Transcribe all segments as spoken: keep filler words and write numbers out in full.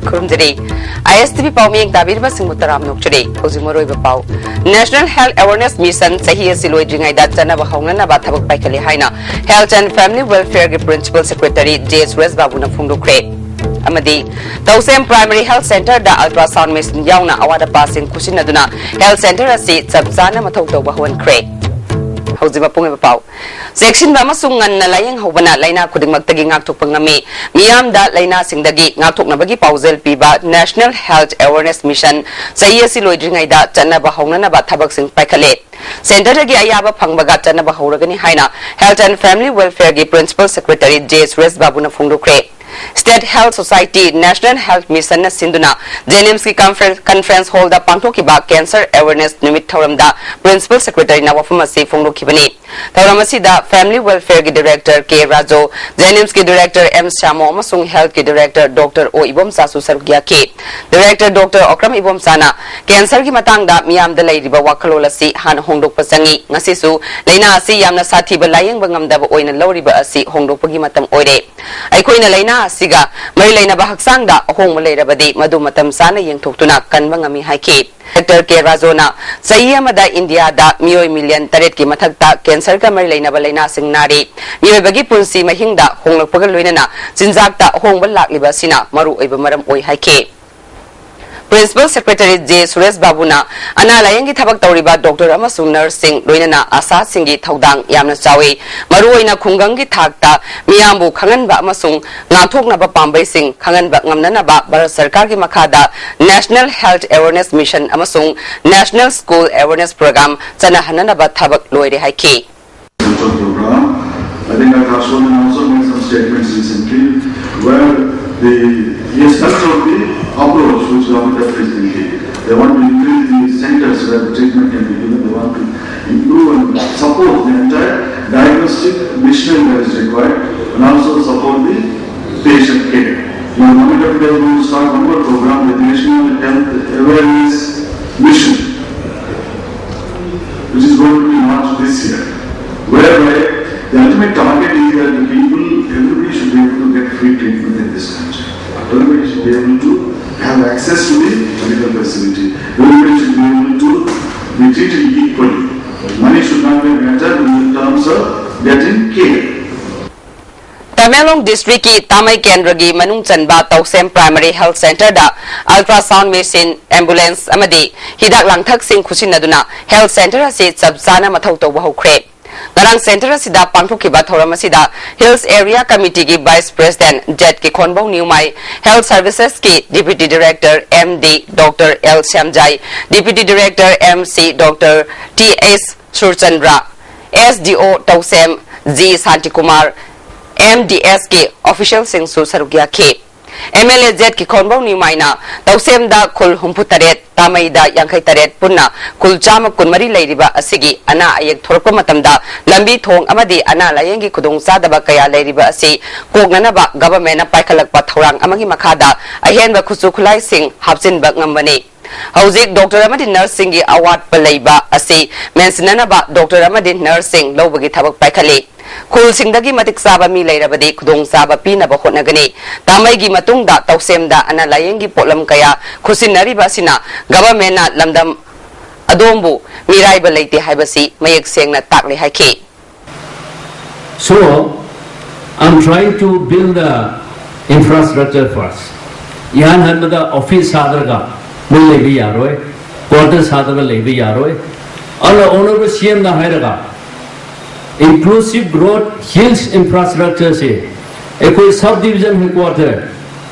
ꯈꯨꯔꯨꯝꯖꯔꯤ꯫ ꯑꯥꯏ ꯑꯦꯁ T V ꯄꯥꯎ ꯃꯤꯠꯌꯦꯡ ꯇꯥꯕꯤꯔꯤꯕꯁꯤꯡꯕꯨ ꯇꯔꯥꯝꯅ ꯑꯣꯛꯆꯔꯤ꯫ ꯍꯧꯖꯤꯛ ꯃꯔꯨꯑꯣꯏꯕ ꯄꯥꯎ꯫ National Health Awareness Mission ꯆꯍꯤ ꯑꯁꯤ ꯂꯣꯏꯗ꯭ꯔꯤꯉꯩꯗ ꯆꯠꯅꯕ ꯍꯧꯅꯅꯕ ꯊꯕꯛ ꯄꯥꯏꯈꯠꯂꯦ ꯍꯥꯏꯅ Health and Family Welfare ꯒꯤ Principal Secretary J ꯁꯨꯔꯦꯁ ꯕꯥꯕꯨꯅ ꯐꯣꯡꯗꯣꯛꯈ꯭ꯔꯦ꯫ ꯑꯃꯗꯤ ꯇꯧꯁꯦꯝ Primary Health Centre ꯗ ultrasound machine ꯌꯥꯎꯅ ꯑꯋꯥꯠ ꯑꯄꯥꯁꯤꯡ ꯈꯨꯠꯁꯤꯟꯅꯗꯨꯅ health centre ꯑꯁꯤ ꯆꯞ ꯆꯥꯅ ꯃꯊꯧ ꯇꯧꯕ ꯍꯧꯍꯟꯈ꯭ꯔꯦ꯫ ꯍꯧꯖꯤꯛ ꯃꯄꯨꯡ ꯑꯣꯏꯕ ꯄꯥꯎ꯫ ꯆꯦꯛꯁꯤꯟꯕ ꯑꯃꯁꯨꯡ ꯉꯟꯅ ꯂꯥꯌꯦꯡ ꯍꯧꯕꯅ ꯂꯥꯏꯅꯥ ꯈꯨꯗꯤꯡꯃꯛꯇꯒꯤ ꯉꯥꯛꯊꯣꯛꯄ ꯉꯝꯃꯤ꯫ ꯃꯤꯌꯥꯝꯗ ꯂꯥꯏꯅꯥꯁꯤꯡꯗꯒꯤ ꯉꯥꯛꯊꯣꯛꯅꯕꯒꯤ ꯄꯥꯎꯖꯦꯜ ꯄꯤꯕ National Health Awareness Mission ꯆꯍꯤ ꯑꯁꯤ ꯂꯣꯏꯗ꯭ꯔꯤꯉꯩꯗ ꯆꯠꯅꯕ ꯍꯧꯅꯅꯕ ꯊꯕꯛꯁꯤꯡ ꯄꯥꯏꯈꯠꯂꯦ꯫ Centre ꯗꯒꯤ ꯑꯌꯥꯕ ꯐꯪꯕꯒ ꯆꯠꯅꯕ ꯍꯧꯔꯒꯅꯤ ꯍꯥꯏꯅ Health and Family Welfare ꯒꯤ Principal Secretary J Suresh ꯕꯥꯕꯨꯅ ꯐꯣꯡꯗꯣꯛꯈ꯭ꯔꯦ꯫ State Health Society, National Health Mission ꯅ ꯁꯤꯟꯗꯨꯅ JNIMS ꯀꯤ conference, conference hall ꯗ ꯄꯥꯡꯊꯣꯛꯈꯤꯕ cancer awareness ꯅꯨꯃꯤꯠ ꯊꯧꯔꯝꯗ Principal Secretary ꯅ ꯋꯥꯐꯝ ꯑꯁꯤ ꯐꯣꯡꯗꯣꯛꯈꯤꯕꯅꯤ꯫ ꯊꯧꯔꯝ ꯑꯁꯤꯗ Family Welfare ꯒꯤ Director ꯀꯦ ꯔꯥꯖꯨ, JNIMS ꯀꯤ Director ꯑꯦꯝ ꯁ꯭ꯌꯥꯃꯣ ꯑꯃꯁꯨꯡ Health ꯀꯤ Director ꯗꯣꯛꯇꯔ ꯑꯣ ꯏꯕꯣꯝꯆꯥꯁꯨ ꯁꯔꯨꯛ ꯌꯥꯈꯤ꯫ Director ꯗꯣꯛꯇꯔ ꯑꯣꯀ꯭ꯔꯝ ꯏꯕꯣꯝꯆꯥꯅ cancer ꯒꯤ ꯃꯇꯥꯡꯗ ꯃꯤꯌꯥꯝꯗ ꯂꯩꯔꯤꯕ ꯋꯥꯈꯜꯂꯣꯟ ꯑꯁꯤ ꯍꯥꯟꯅ ꯍꯣꯡꯗꯣꯛꯄ ꯆꯪꯏ꯫ ꯉꯁꯤꯁꯨ ꯂꯥꯏꯅꯥ ꯑꯁꯤ ꯌꯥꯝꯅ ꯁꯥꯊꯤꯕ ꯂꯥꯌꯦꯡꯕ ꯉꯝꯗꯕ ꯑꯣꯏꯅ ꯂꯧꯔꯤꯕ ꯑꯁꯤ ꯍꯣꯡꯗꯣꯛꯄꯒꯤ ꯃꯇꯝ ꯑꯣꯏꯔꯦ꯫ ꯑꯩꯈꯣꯏꯅ ꯂꯥꯏꯅꯥ ꯑꯁꯤꯒ ꯃꯔꯤ ꯂꯩꯅꯕ ꯍꯛꯆꯥꯡꯗ ꯑꯍꯣꯡꯕ ꯂꯩꯔꯕꯗꯤ ꯃꯗꯨ ꯃꯇꯝ ꯆꯥꯅ ꯌꯦꯡꯊꯣꯛꯇꯨꯅ ꯀꯟꯕ ꯉꯝꯃꯤ ꯍꯥꯏꯈꯤ꯫ ꯗꯣꯛꯇꯔ ꯀꯦ ꯔꯥꯖꯨꯅ ꯆꯍꯤ ꯑꯃꯗ ꯏꯟꯗꯤꯌꯥꯗ ꯃꯤꯑꯣꯏ million ꯇꯔꯦꯠꯀꯤ ꯃꯊꯛꯇ cancer ꯒ ꯃꯔꯤ ꯂꯩꯅꯕ ꯂꯥꯏꯅꯥꯁꯤꯡ ꯅꯥꯔꯤ꯫ ꯃꯤꯑꯣꯏꯕꯒꯤ ꯄꯨꯟꯁꯤ ꯃꯍꯤꯡꯗ ꯍꯣꯡꯂꯛꯄꯒ ꯂꯣꯏꯅꯅ ꯆꯤꯟꯖꯥꯛꯇ ꯑꯍꯣꯡꯕ ꯂꯥꯛꯂꯤꯕ ꯑꯁꯤꯅ ꯃꯔꯨꯑꯣꯏꯕ ꯃꯔꯝ ꯑꯣꯏ ꯍꯥꯏꯈꯤ꯫ Principal Secretary ꯖꯦ ꯁꯨꯔꯦꯁ ꯕꯥꯕꯨꯅ ꯑꯅꯥ ꯂꯥꯌꯦꯡꯒꯤ ꯊꯕꯛ ꯇꯧꯔꯤꯕ ꯗꯣꯛꯇꯔ ꯑꯃꯁꯨꯡ ꯅꯔꯁꯁꯤꯡ, ꯂꯣꯏꯅꯅ ꯑꯥꯁꯥꯁꯤꯡꯒꯤ ꯊꯧꯗꯥꯡ ꯌꯥꯝꯅ ꯆꯥꯎꯏ꯫ ꯃꯔꯨꯑꯣꯏꯅ ꯈꯨꯡꯒꯪꯒꯤ ꯊꯥꯛꯇ ꯃꯤꯌꯥꯝꯕꯨ ꯈꯪꯍꯟꯕ ꯑꯃꯁꯨꯡ ꯉꯥꯛꯊꯣꯛꯅꯕ ꯄꯥꯝꯕꯩꯁꯤꯡ ꯈꯪꯍꯟꯕ ꯉꯝꯅꯅꯕ ꯚꯥꯔꯠ ꯁꯔꯀꯥꯔꯒꯤ ꯃꯈꯥꯗ National Health Awareness Mission ꯑꯃꯁꯨꯡ National School Awareness Program ꯆꯠꯅꯍꯟꯅꯅꯕ ꯊꯕꯛ ꯂꯣꯏꯔꯦ ꯍꯥꯏꯈꯤ꯫ Central program. I think Akash Vardhan also made some statements recently where the, he has touched on the approach which government has taken. They want to increase the centers where the treatment can be given. They want to improve and support the entire diagnostic machinery that is required and also support the patient care. Now, Government of India is going to start one more program, the National Health Awareness Mission, which is going to be launched this year, whereby the ultimate target is that the people, everybody should be able to get free treatment in this country. Everybody should be able to have access to the medical facility. Everybody should be able to be treated equally. Money should not be a matter in terms of getting care. Tamenglong ꯗꯤꯁꯇ꯭ꯔꯤꯛꯀꯤ ꯇꯥꯃꯩ ꯀꯦꯟꯗ꯭ꯔꯒꯤ ꯃꯅꯨꯡ ꯆꯟꯕ ꯇꯧꯁꯦꯝ primary health ꯁꯦꯟꯇꯔꯗ ultrasound machine, ambulance ꯑꯃꯗꯤ ꯍꯤꯗꯥꯛ ꯂꯥꯡꯊꯛꯁꯤꯡ ꯈꯨꯠꯁꯤꯟꯅꯗꯨꯅ health centre ꯑꯁꯤ ꯆꯞ ꯆꯥꯅ ꯃꯊꯧ ꯇꯧꯕ ꯍꯧꯈ꯭ꯔꯦ꯫ ꯉꯔꯥꯡ ꯁꯦꯟꯇꯔ ꯑꯁꯤꯗ ꯄꯥꯡꯊꯣꯛꯈꯤꯕ ꯊꯧꯔꯝ ꯑꯁꯤꯗ ꯍꯤꯜꯁ ꯑꯦꯔꯤꯌꯥ ꯀꯃꯤꯇꯤꯒꯤ vice president Z Kikhonbou Newmai, health ꯁꯔꯚꯤꯁꯦꯁꯀꯤ deputy director M D doctor L Shyamjai, deputy director M C doctor T H Surchandra, S D O Tousem G Shantikumar, M D ꯑꯦꯁꯀꯤ ꯑꯣꯐꯤꯁꯤꯌꯦꯜꯁꯤꯡꯁꯨ ꯁꯔꯨꯛ ꯌꯥꯈꯤ꯫ M L A Z Kikhonbou ꯅ꯭ꯌꯨꯃꯥꯏꯅ ꯇꯧꯁꯦꯝꯗ ꯈꯨꯜ ꯍꯨꯝꯐꯨ ꯇꯔꯦꯠ, ꯇꯥꯃꯩꯗ ꯌꯥꯡꯈꯩ ꯇꯔꯦꯠ, ꯄꯨꯟꯅ ꯈꯨꯜ ꯆꯥꯝꯃ ꯀꯨꯟꯃꯔꯤ ꯂꯩꯔꯤꯕ ꯑꯁꯤꯒꯤ ꯑꯅꯥ ꯑꯌꯦꯛ ꯊꯣꯔꯛꯄ ꯃꯇꯝꯗ ꯂꯝꯕꯤ ꯊꯣꯡ ꯑꯃꯗꯤ ꯑꯅꯥ ꯂꯥꯌꯦꯡꯒꯤ ꯈꯨꯗꯣꯡꯆꯥꯗꯕ ꯀꯌꯥ ꯂꯩꯔꯤꯕ ꯑꯁꯤ ꯀꯣꯛꯅꯅꯕ ꯒꯚꯔꯟꯃꯦꯟꯠꯅ ꯄꯥꯏꯈꯠꯂꯛꯄ ꯊꯧꯔꯥꯡ ꯑꯃꯒꯤ ꯃꯈꯥꯗ ꯑꯍꯦꯟꯕ ꯈꯨꯠꯁꯨ ꯈꯨꯠꯂꯥꯏꯁꯤꯡ ꯍꯥꯞꯆꯤꯟꯕ ꯉꯝꯕꯅꯤ꯫ ꯍꯧꯖꯤꯛ ꯗꯣꯛꯇꯔ ꯑꯃꯗꯤ ꯅꯔꯁꯁꯤꯡꯒꯤ ꯑꯋꯥꯠꯄ ꯂꯩꯕ ꯑꯁꯤ ꯃꯦꯟꯁꯤꯟꯅꯅꯕ ꯗꯣꯛꯇꯔ ꯑꯃꯗꯤ ꯅꯔꯁꯁꯤꯡ ꯂꯧꯕꯒꯤ ꯊꯕꯛ ꯄꯥꯏꯈꯠꯂꯤ꯫ ꯈꯨꯜꯁꯤꯡꯗꯒꯤ ꯃꯇꯤꯛ ꯆꯥꯕ ꯃꯤ ꯂꯩꯔꯕꯗꯤ ꯈꯨꯗꯣꯡꯆꯥꯕ ꯄꯤꯅꯕ ꯍꯣꯠꯅꯒꯅꯤ꯫ ꯇꯥꯃꯩꯒꯤ ꯃꯇꯨꯡꯗ ꯇꯧꯁꯦꯝꯗ ꯑꯅꯥ ꯂꯥꯌꯦꯡꯒꯤ ꯄꯣꯠꯂꯝ ꯀꯌꯥ ꯈꯨꯠꯁꯤꯟꯅꯔꯤꯕ ꯑꯁꯤꯅ ꯒꯚꯔꯟꯃꯦꯟꯠꯅ ꯂꯝꯗꯝ ꯑꯗꯣꯝꯕꯨ ꯃꯤꯔꯥꯏꯕ ꯂꯩꯇꯦ ꯍꯥꯏꯕꯁꯤ ꯃꯌꯦꯛ ꯁꯦꯡꯅ ꯇꯥꯛꯂꯦ ꯍꯥꯏꯈꯤ꯫ So, I'm trying to build the infrastructure first. ꯏꯍꯥꯟ ꯍꯥꯟꯕꯗ ꯑꯣꯐꯤꯁ ꯁꯥꯗ꯭ꯔꯒ ꯃꯣꯏ ꯂꯩꯕ ꯌꯥꯔꯣꯏ, ꯀ꯭ꯋꯥꯇꯔ ꯁꯥꯗ꯭ꯔꯒ ꯂꯩꯕ ꯌꯥꯔꯣꯏ꯫ ꯑꯗꯨꯅ ꯑꯣꯅꯔꯦꯕꯜ ꯁꯤ ꯑꯦꯝꯅ ꯍꯥꯏꯔꯒ inclusive growth hills infrastructure ꯁꯦ ꯑꯩꯈꯣꯏ ꯁꯕ ꯗꯤꯕꯤꯖꯟ ꯍꯦꯗꯀ꯭ꯋꯥꯇꯔ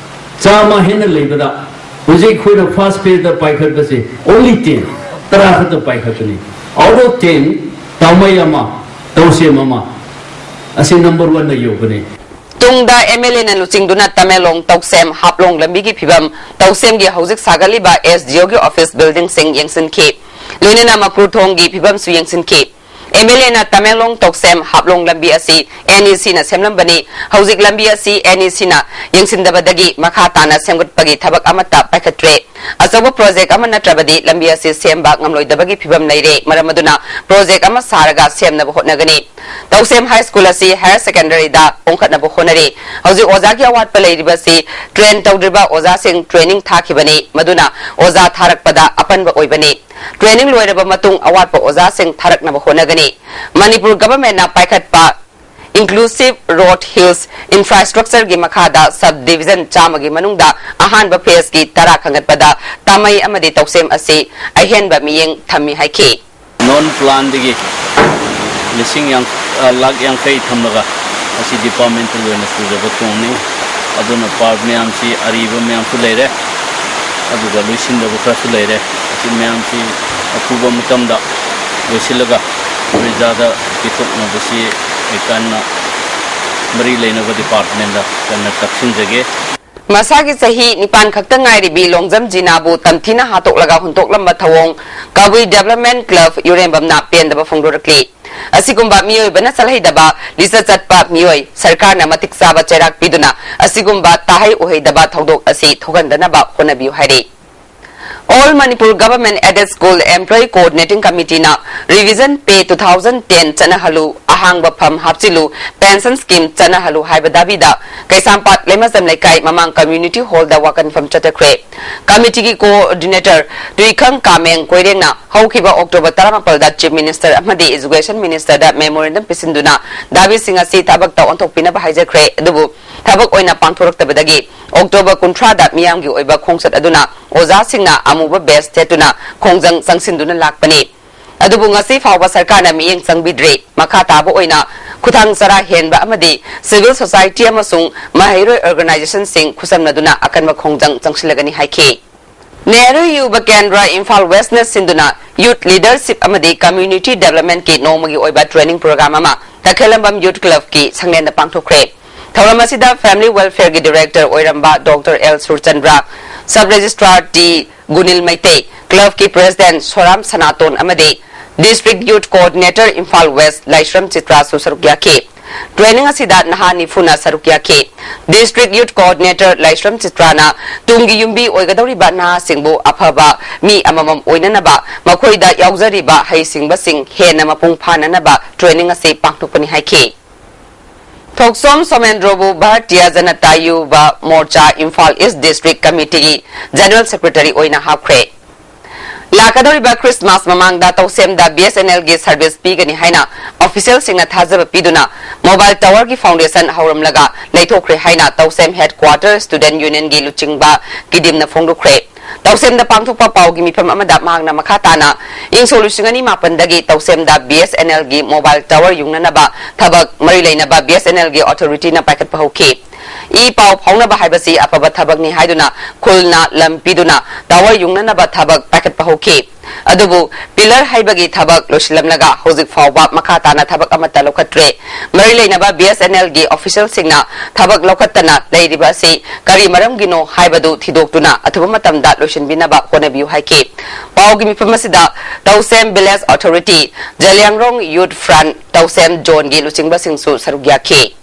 ꯆꯥꯝꯃ ꯍꯦꯟꯅ ꯂꯩꯕꯗ ꯍꯧꯖꯤꯛ ꯑꯩꯈꯣꯏꯅ ꯐꯥꯔꯁ ꯐꯦꯖꯇ ꯄꯥꯏꯈꯠꯄꯁꯦ only ten, ꯇꯔꯥ ꯈꯛꯇ ꯄꯥꯏꯈꯠꯄꯅꯤ꯫ Out of ten, ꯇꯥꯃꯩ ꯑꯃ, ꯇꯧꯁꯦꯝ ꯑꯃ, ꯑꯁꯤ ꯅꯝꯕꯔ ꯋꯥꯟꯗ ꯌꯧꯕꯅꯤ꯫ ꯇꯨꯡꯗ ꯑꯦꯝ ꯑꯦꯜ ꯑꯦꯅ ꯂꯨꯆꯤꯡꯗꯨꯅ ꯇꯃꯦꯡꯂꯣꯡ ꯇꯧꯁꯦꯝ ꯍꯥꯞꯂꯣꯡ ꯂꯝꯕꯤꯒꯤ ꯐꯤꯕꯝ, ꯇꯧꯁꯦꯝꯒꯤ ꯍꯧꯖꯤꯛ ꯁꯥꯒꯠꯂꯤꯕ ꯑꯦꯁ ꯗꯤ ꯑꯣꯒꯤ ꯑꯣꯐꯤꯁ ꯕꯤꯜꯗꯤꯡꯁꯤꯡ ꯌꯦꯡꯁꯤꯟꯈꯤ꯫ ꯂꯣꯏꯅꯅ ꯃꯀ꯭ꯔꯨ ꯊꯣꯡꯒꯤ ꯐꯤꯕꯝꯁꯨ ꯌꯦꯡꯁꯤꯟꯈꯤ꯫ MLAꯅ ꯇꯃꯦꯡꯂꯣꯡ ꯇꯧꯁꯦꯝ ꯍꯥꯞꯂꯣꯡ ꯂꯝꯕꯤ ꯑꯁꯤ NECꯅ ꯁꯦꯝꯂꯝꯕꯅꯤ꯫ ꯍꯧꯖꯤꯛ ꯂꯝꯕꯤ ꯑꯁꯤ NECꯅ ꯌꯦꯡꯁꯤꯟꯗꯕꯗꯒꯤ ꯃꯈꯥ ꯇꯥꯅ ꯁꯦꯝꯒꯠꯄꯒꯤ ꯊꯕꯛ ꯑꯃꯠꯇ ꯄꯥꯏꯈꯠꯇ꯭ꯔꯦ꯫ ꯑꯆꯧꯕ ꯄ꯭ꯔꯣꯖꯦꯛ ꯑꯃ ꯅꯠꯇ꯭ꯔꯕꯗꯤ ꯂꯝꯕꯤ ꯑꯁꯤ ꯁꯦꯝꯕ ꯉꯝꯂꯣꯏꯗꯕꯒꯤ ꯐꯤꯕꯝ ꯂꯩꯔꯦ꯫ ꯃꯔꯝ ꯑꯗꯨꯅ ꯄ꯭ꯔꯣꯖꯦꯛ ꯑꯃ ꯁꯥꯔꯒ ꯁꯦꯝꯅꯕ ꯍꯣꯠꯅꯒꯅꯤ꯫ ꯇꯧꯁꯦꯝ ꯍꯥꯏ ꯁ꯭ꯀꯨꯜ ꯑꯁꯤ ꯍꯥꯌꯔ ꯁꯦꯀꯦꯟꯗꯔꯤꯗ ꯍꯣꯡꯈꯠꯅꯕ ꯍꯣꯠꯅꯔꯤ꯫ ꯍꯧꯖꯤꯛ ꯑꯣꯖꯥꯒꯤ ꯑꯋꯥꯠꯄ ꯂꯩꯔꯤꯕꯁꯤ ꯇ꯭ꯔꯦꯟ ꯇꯧꯗ꯭ꯔꯤꯕ ꯑꯣꯖꯥꯁꯤꯡ ꯇ꯭ꯔꯦꯅꯤꯡ ꯊꯥꯈꯤꯕꯅꯤ꯫ ꯃꯗꯨꯅ ꯑꯣꯖꯥ ꯊꯥꯔꯛꯄꯗ ꯑꯄꯟꯕ ꯑꯣꯏꯕꯅꯤ꯫ ꯇ꯭ꯔꯦꯅꯤꯡ ꯂꯣꯏꯔꯕ ꯃꯇꯨꯡ ꯑꯋꯥꯠꯄ ꯑꯣꯖꯥꯁꯤꯡ ꯊꯥꯔꯛꯅꯕ ꯍꯣꯠꯅꯒꯅꯤ꯫ ꯃꯅꯤꯄꯨꯔ ꯒꯚꯔꯟꯃꯦꯟꯠꯅ ꯄꯥꯏꯈꯠꯄ Inclusive Road Hills Infrastructureꯒꯤ ꯃꯈꯥꯗ ꯁꯕ ꯗꯤꯚꯤꯖꯟ ꯆꯥꯝꯃꯒꯤ ꯃꯅꯨꯡꯗ ꯑꯍꯥꯟꯕ ꯐꯦꯖꯀꯤ ꯇꯔꯥ ꯈꯟꯒꯠꯄꯗ ꯇꯥꯃꯩ ꯑꯃꯗꯤ ꯇꯧꯁꯦꯝ ꯑꯁꯤ ꯑꯍꯦꯟꯕ ꯃꯤꯠꯌꯦꯡ ꯊꯝꯃꯤ ꯍꯥꯏꯈꯤ꯫ ꯅꯣꯟ ꯄ꯭ꯂꯥꯟꯗꯒꯤ ꯂꯤꯁꯤꯡ ꯌꯥꯡ-, ꯑ, ꯂꯥꯈ ꯌꯥꯡꯈꯩ ꯊꯝꯂꯒ ꯑꯁꯤ ꯗꯤꯄꯥꯔꯠꯃꯦꯟꯇꯦꯜ ꯑꯣꯏꯅ ꯄꯨꯖꯕ ꯊꯣꯡꯅꯤ꯫ ꯑꯗꯨꯅ ꯄꯥꯔꯠ ꯃꯌꯥꯝꯁꯤ ꯑꯔꯤꯕ ꯃꯌꯥꯝꯁꯨ ꯂꯩꯔꯦ, ꯑꯗꯨꯒ ꯂꯣꯏꯁꯤꯟꯗꯕ ꯈꯔꯁꯨ ꯂꯩꯔꯦ꯫ ꯑꯁꯤ ꯃꯌꯥꯝꯁꯤ ꯑꯊꯨꯕ ꯃꯇꯝꯗ ꯂꯣꯏꯁꯤꯜꯂꯒ ꯄ꯭ꯔꯖꯥꯗ ꯄꯤꯊꯣꯛꯅꯕꯁꯤ ꯑꯩ ꯀꯟꯅ ꯃꯔꯤ ꯂꯩꯅꯕ ꯗꯤꯄꯥꯔꯠꯃꯦꯟꯗ ꯀꯟꯅ ꯇꯛꯁꯤꯟꯖꯒꯦ꯫ ꯃꯁꯥꯒꯤ ꯆꯍꯤ ꯅꯤꯄꯥꯟ ꯈꯛꯇ ꯉꯥꯏꯔꯤꯕꯤ ꯂꯣꯡꯖꯝ ꯖꯤꯅꯥꯕꯨ ꯇꯝꯊꯤꯅ ꯍꯥꯠꯇꯣꯛꯂꯒ ꯍꯨꯟꯇꯣꯛꯂꯝꯕ ꯊꯧꯑꯣꯡ ꯀꯕꯨꯏ ꯗꯦꯕꯂꯞꯃꯦꯟ ꯀ꯭ꯂꯕ ꯌꯨꯔꯦꯝꯕꯝꯅ ꯄꯦꯟꯗꯕ ꯐꯣꯡꯗꯣꯔꯛꯂꯤ꯫ ꯑꯁꯤꯒꯨꯝꯕ ꯃꯤꯑꯣꯏꯕꯅ ꯆꯠꯍꯩꯗꯕ ꯂꯤꯆꯠ ꯆꯠꯄ ꯃꯤꯑꯣꯏ ꯁꯔꯀꯥꯔꯅ ꯃꯇꯤꯛ ꯆꯥꯕ ꯆꯩꯔꯥꯛ ꯄꯤꯗꯨꯅ ꯑꯁꯤꯒꯨꯝꯕ ꯇꯥꯍꯩ ꯎꯍꯩꯗꯕ ꯊꯧꯗꯣꯛ ꯑꯁꯤ ꯊꯣꯛꯍꯟꯗꯅꯕ ꯍꯣꯠꯅꯕꯤꯌꯨ ꯍꯥꯏꯔꯤ꯫ All Manipur Government Aided School Employee Coordinating Committeeꯅ Revision Pay two thousand ten ꯆꯠꯅꯍꯜꯂꯨ, ꯑꯍꯥꯡꯕ ꯐꯝ ꯍꯥꯞꯆꯤꯜꯂꯨ, pension scheme ꯆꯠꯅꯍꯜꯂꯨ ꯍꯥꯏꯕ ꯗꯥꯕꯤꯗ ꯀꯩꯁꯥꯝꯄꯥꯠ ꯂꯩꯃꯖꯝ ꯂꯩꯀꯥꯏ ꯃꯃꯥꯡ community hallꯗ ꯋꯥꯀꯠꯐꯝ ꯆꯠꯊꯈ꯭ꯔꯦ꯫ Committeeꯒꯤ coordinator ꯇꯨꯏꯈꯪ ꯀꯥꯃꯦꯡ ꯀꯣꯏꯔꯦꯡꯅ ꯍꯧꯈꯤꯕ October ꯇꯔꯥꯃꯥꯄꯜꯗ Chief Minister ꯑꯃꯗꯤ Education Ministerꯗ memorandum ꯄꯤꯁꯤꯟꯗꯨꯅ ꯗꯥꯕꯤꯁꯤꯡ ꯑꯁꯤ ꯊꯕꯛꯇ ꯑꯣꯟꯊꯣꯛꯄꯤꯅꯕ ꯍꯥꯏꯖꯈ꯭ꯔꯦ꯫ ꯑꯗꯨꯕꯨ ꯊꯕꯛ ꯑꯣꯏꯅ ꯄꯥꯡꯊꯣꯔꯛꯇꯕꯗꯒꯤ October ꯀꯨꯟꯊ꯭ꯔꯥꯗ ꯃꯤꯌꯥꯝꯒꯤ ꯑꯣꯏꯕ ꯈꯣꯡꯆꯠ ꯑꯗꯨꯅ ꯑꯣꯖꯥꯁꯤꯡꯅ ꯑꯃꯨꯕ badge ꯊꯦꯠꯇꯨꯅ ꯈꯣꯡꯖꯪ ꯆꯪꯁꯤꯟꯗꯨꯅ ꯂꯥꯛꯄꯅꯤ꯫ ꯑꯗꯨꯕꯨ ꯉꯁꯤ ꯐꯥꯎꯕ ꯁꯔꯀꯥꯔꯅ ꯃꯤꯠꯌꯦꯡ ꯆꯪꯕꯤꯗ꯭ꯔꯤ꯫ ꯃꯈꯥ ꯇꯥꯕ ꯑꯣꯏꯅ ꯈꯨꯊꯥꯡ ꯆꯔꯥ ꯍꯦꯟꯕ ꯑꯃꯗꯤ civil society ꯑꯃꯁꯨꯡ ꯃꯍꯩꯔꯣꯏ organizationꯁꯤꯡ ꯈꯨꯠꯁꯝꯅꯗꯨꯅ ꯑꯀꯟꯕ ꯈꯣꯡꯖꯪ ꯆꯪꯁꯤꯜꯂꯒꯅꯤ ꯍꯥꯏꯈꯤ꯫ ꯅꯦꯍꯔꯨ ꯌꯨꯕ ꯀꯦꯟꯗ꯭ꯔ ꯏꯝꯐꯥꯜ ꯋꯦꯁ꯭ꯠꯅ ꯁꯤꯟꯗꯨꯅ Youth Leadership ꯑꯃꯗꯤ Community Developmentꯀꯤ ꯅꯣꯡꯃꯒꯤ ꯑꯣꯏꯕ training program ꯑꯃ ꯇꯈꯦꯂꯝꯕꯝ Youth Clubꯀꯤ ꯁꯪꯂꯦꯟꯗ ꯄꯥꯡꯊꯣꯛꯈ꯭ꯔꯦ꯫ ꯊꯧꯔꯝ ꯑꯁꯤꯗ Family Welfareꯒꯤ Director ꯑꯣꯏꯔꯝꯕ Doctor L Surchandra, Sub Registrar T ꯒꯨꯅꯤꯜ Meitei, Clubꯀꯤ President ꯁꯣꯔꯥꯝ ꯁꯅꯥꯇꯣꯟ ꯑꯃꯗꯤ District Youth Coordinator Imphal West ꯂꯥꯏꯁ꯭ꯔꯝ ꯆꯤꯇ꯭ꯔꯥꯁꯨ ꯁꯔꯨꯛ ꯌꯥꯈꯤ꯫ Training ꯑꯁꯤꯗ ꯅꯍꯥ ꯅꯤꯐꯨꯅ ꯁꯔꯨꯛ ꯌꯥꯈꯤ꯫ District Youth Coordinator ꯂꯥꯏꯁ꯭ꯔꯝ ꯆꯤꯇ꯭ꯔꯥꯅ ꯇꯨꯡꯒꯤ ꯌꯨꯝꯕꯤ ꯑꯣꯏꯒꯗꯧꯔꯤꯕ ꯅꯍꯥꯁꯤꯡꯕꯨ ꯑꯐꯕ ꯃꯤ ꯑꯃꯃꯝ ꯑꯣꯏꯅꯅꯕ ꯃꯈꯣꯏꯗ ꯌꯥꯎꯖꯔꯤꯕ ꯍꯩꯁꯤꯡꯕꯁꯤꯡ ꯍꯦꯟꯅ ꯃꯄꯨꯡ ꯐꯥꯅꯅꯕ training ꯑꯁꯤ ꯄꯥꯡꯊꯣꯛꯄꯅꯤ ꯍꯥꯏꯈꯤ꯫ ꯊꯣꯛꯆꯣꯝ ꯁꯣꯃꯦꯟꯗ꯭ꯔꯣꯕꯨ ꯚꯥꯔꯇꯤꯌꯥ ꯖꯅꯇꯥ ꯌꯨꯚ ꯃꯣꯔꯆꯥ ꯏꯝꯐꯥꯜ ꯏꯁ ꯗꯤꯁꯇ꯭ꯔꯤꯛ ꯀꯃꯤꯇꯤꯒꯤ ꯖꯦꯅꯔꯦꯜ ꯁꯦꯀ꯭ꯔꯦꯇꯔꯤ ꯑꯣꯏꯅ ꯍꯥꯞꯈ꯭ꯔꯦ꯫ ꯂꯥꯛꯀꯗꯧꯔꯤꯕ ꯈ꯭ꯔꯤꯁꯃꯥꯁ ꯃꯃꯥꯡꯗ ꯇꯧꯁꯦꯝꯗ BSNLꯒꯤ ꯁꯔꯚꯤꯁ ꯄꯤꯒꯅꯤ ꯍꯥꯏꯅ ꯑꯣꯐꯤꯁꯤꯌꯦꯜꯁꯤꯡꯅ ꯊꯥꯖꯕ ꯄꯤꯗꯨꯅ ꯃꯣꯕꯥꯏꯜ ꯇꯥꯋꯔꯒꯤ ꯐꯥꯎꯟꯗꯦꯁꯟ ꯍꯧꯔꯝꯂꯒ ꯂꯩꯊꯣꯛꯈ꯭ꯔꯦ ꯍꯥꯏꯅ ꯇꯧꯁꯦꯝ ꯍꯦꯗꯀ꯭ꯋꯥꯇꯔ ꯁ꯭ꯇꯨꯗꯦꯟꯠ ꯌꯨꯅꯤꯌꯟꯒꯤ ꯂꯨꯆꯤꯡꯕ ꯀꯤꯗꯤꯝꯅ ꯐꯣꯡꯗꯣꯛꯈ꯭ꯔꯦ꯫ ꯇꯧꯁꯦꯝꯗ ꯄꯥꯡꯊꯣꯛꯄ ꯄꯥꯎꯒꯤ ꯃꯤꯐꯝ ꯑꯃꯗ ꯃꯍꯥꯛꯅ ꯃꯈꯥ ꯇꯥꯅ ꯏꯪ ꯁꯣꯛ ꯂꯤꯁꯤꯡ ꯑꯅꯤ ꯃꯥꯄꯟꯗꯒꯤ ꯇꯧꯁꯦꯝꯗ BSNLꯒꯤ ꯃꯣꯕꯥꯏꯜ ꯇꯥꯋꯔ ꯌꯨꯡꯅꯅꯕ ꯊꯕꯛ ꯃꯔꯤ ꯂꯩꯅꯕ BSNLꯒꯤ ꯑꯣꯊꯣꯔꯤꯇꯤꯅ ꯄꯥꯏꯈꯠꯄ ꯍꯧꯈꯤ꯫ ꯏ ꯄꯥꯎ ꯐꯥꯎꯅꯕ ꯍꯥꯏꯕꯁꯤ ꯑꯐꯕ ꯊꯕꯛꯅꯤ ꯍꯥꯏꯗꯨꯅ ꯈꯨꯜꯅ ꯂꯝ ꯄꯤꯗꯨꯅ ꯇꯥꯋꯔ ꯌꯨꯡꯅꯅꯕ ꯊꯕꯛ ꯄꯥꯏꯈꯠꯄ ꯍꯧꯈꯤ꯫ ꯑꯗꯨꯕꯨ ꯄꯤꯂꯔ ꯍꯩꯕꯒꯤ ꯊꯕꯛ ꯂꯣꯏꯁꯤꯜꯂꯝꯂꯒ ꯍꯧꯖꯤꯛ ꯐꯥꯎꯕ ꯃꯈꯥ ꯇꯥꯅ ꯊꯕꯛ ꯑꯃꯠꯇ ꯂꯧꯈꯠꯇ꯭ꯔꯦ꯫ ꯃꯔꯤ ꯂꯩꯅꯕ BSNLꯒꯤ ꯑꯣꯐꯤꯁꯤꯌꯦꯜꯁꯤꯡꯅ ꯊꯕꯛ ꯂꯧꯈꯠꯇꯅ ꯂꯩꯔꯤꯕ ꯑꯁꯤ ꯀꯔꯤ ꯃꯔꯝꯒꯤꯅꯣ ꯍꯥꯏꯕꯗꯨ ꯊꯤꯗꯣꯛꯇꯨꯅ ꯑꯊꯨꯕ ꯃꯇꯝꯗ ꯂꯣꯏꯁꯤꯟꯕꯤꯅꯕ ꯍꯣꯠꯅꯕꯤꯌꯨ ꯍꯥꯏꯈꯤ꯫ ꯄꯥꯎꯒꯤ ꯃꯤꯐꯝ ꯑꯁꯤꯗ Tousem village authority, Zeliangrong youth front, Tousem ꯖꯣꯟꯒꯤ ꯂꯨꯆꯤꯡꯕꯁꯤꯡꯁꯨ ꯁꯔꯨꯛ ꯌꯥꯈꯤ꯫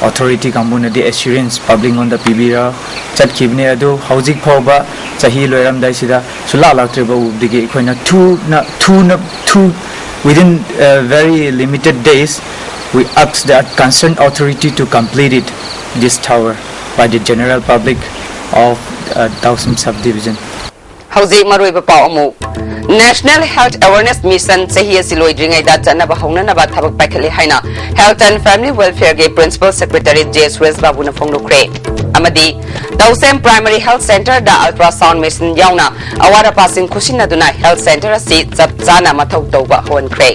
ꯑꯣꯊꯣꯔꯤꯇꯤ ꯀꯥꯡꯕꯨꯅꯗꯤ ꯑꯦꯁꯨꯔꯦꯟꯁ ꯄꯕ꯭ꯂꯤꯛꯉꯣꯟꯗ ꯄꯤꯕꯤꯔ ꯆꯠꯈꯤꯕꯅꯤ꯫ ꯑꯗꯨ ꯍꯧꯖꯤꯛ ꯐꯥꯎꯕ ꯆꯍꯤ ꯂꯣꯏꯔꯝꯗꯥꯏꯁꯤꯗ ꯁꯨꯡꯂꯥꯛ ꯂꯥꯛꯇ꯭ꯔꯤꯕ ꯎꯕꯗꯒꯤ ꯑꯩꯈꯣꯏꯅ ꯊꯨꯅ ꯊꯨꯅ ꯊꯨ within uh, very limited days we ask the concerned authority to complete it, this tower, by the general public of uh, Tausum subdivision. ꯍꯧꯖꯤꯛ ꯃꯔꯨꯑꯣꯏꯕ ꯄꯥꯎ ꯑꯃꯨꯛ꯫ National Health Awareness Mission ꯆꯍꯤ ꯑꯁꯤ ꯂꯣꯏꯗ꯭ꯔꯤꯉꯩꯗ ꯆꯠꯅꯕ ꯍꯧꯅꯅꯕ ꯊꯕꯛ ꯄꯥꯏꯈꯠꯂꯤ ꯍꯥꯏꯅ Health and Family Welfareꯒꯤ Principal Secretary J Suresh ꯕꯥꯕꯨꯅ ꯐꯣꯡꯗꯣꯛꯈ꯭ꯔꯦ꯫ ꯑꯃꯗꯤ ꯇꯧꯁꯦꯝ Primary Health Centreꯗ ultrasound machine ꯌꯥꯎꯅ ꯑꯋꯥꯠ ꯑꯄꯥꯁꯤꯡ ꯈꯨꯠꯁꯤꯟꯅꯗꯨꯅ health centre ꯑꯁꯤ ꯆꯞ ꯆꯥꯅ ꯃꯊꯧ ꯇꯧꯕ ꯍꯧꯍꯟꯈ꯭ꯔꯦ꯫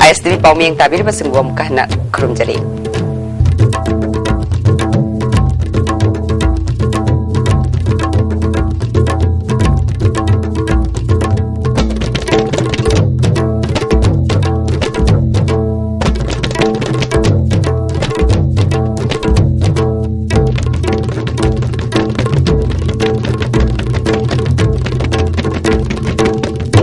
ISTV ꯄꯥꯎꯃꯤꯌꯦꯡ ꯇꯥꯕꯤꯔꯤꯕꯁꯤꯡꯕꯨ ꯑꯃꯨꯛꯀ ꯍꯟꯅ ꯈꯨꯔꯨꯝꯖꯔꯤ꯫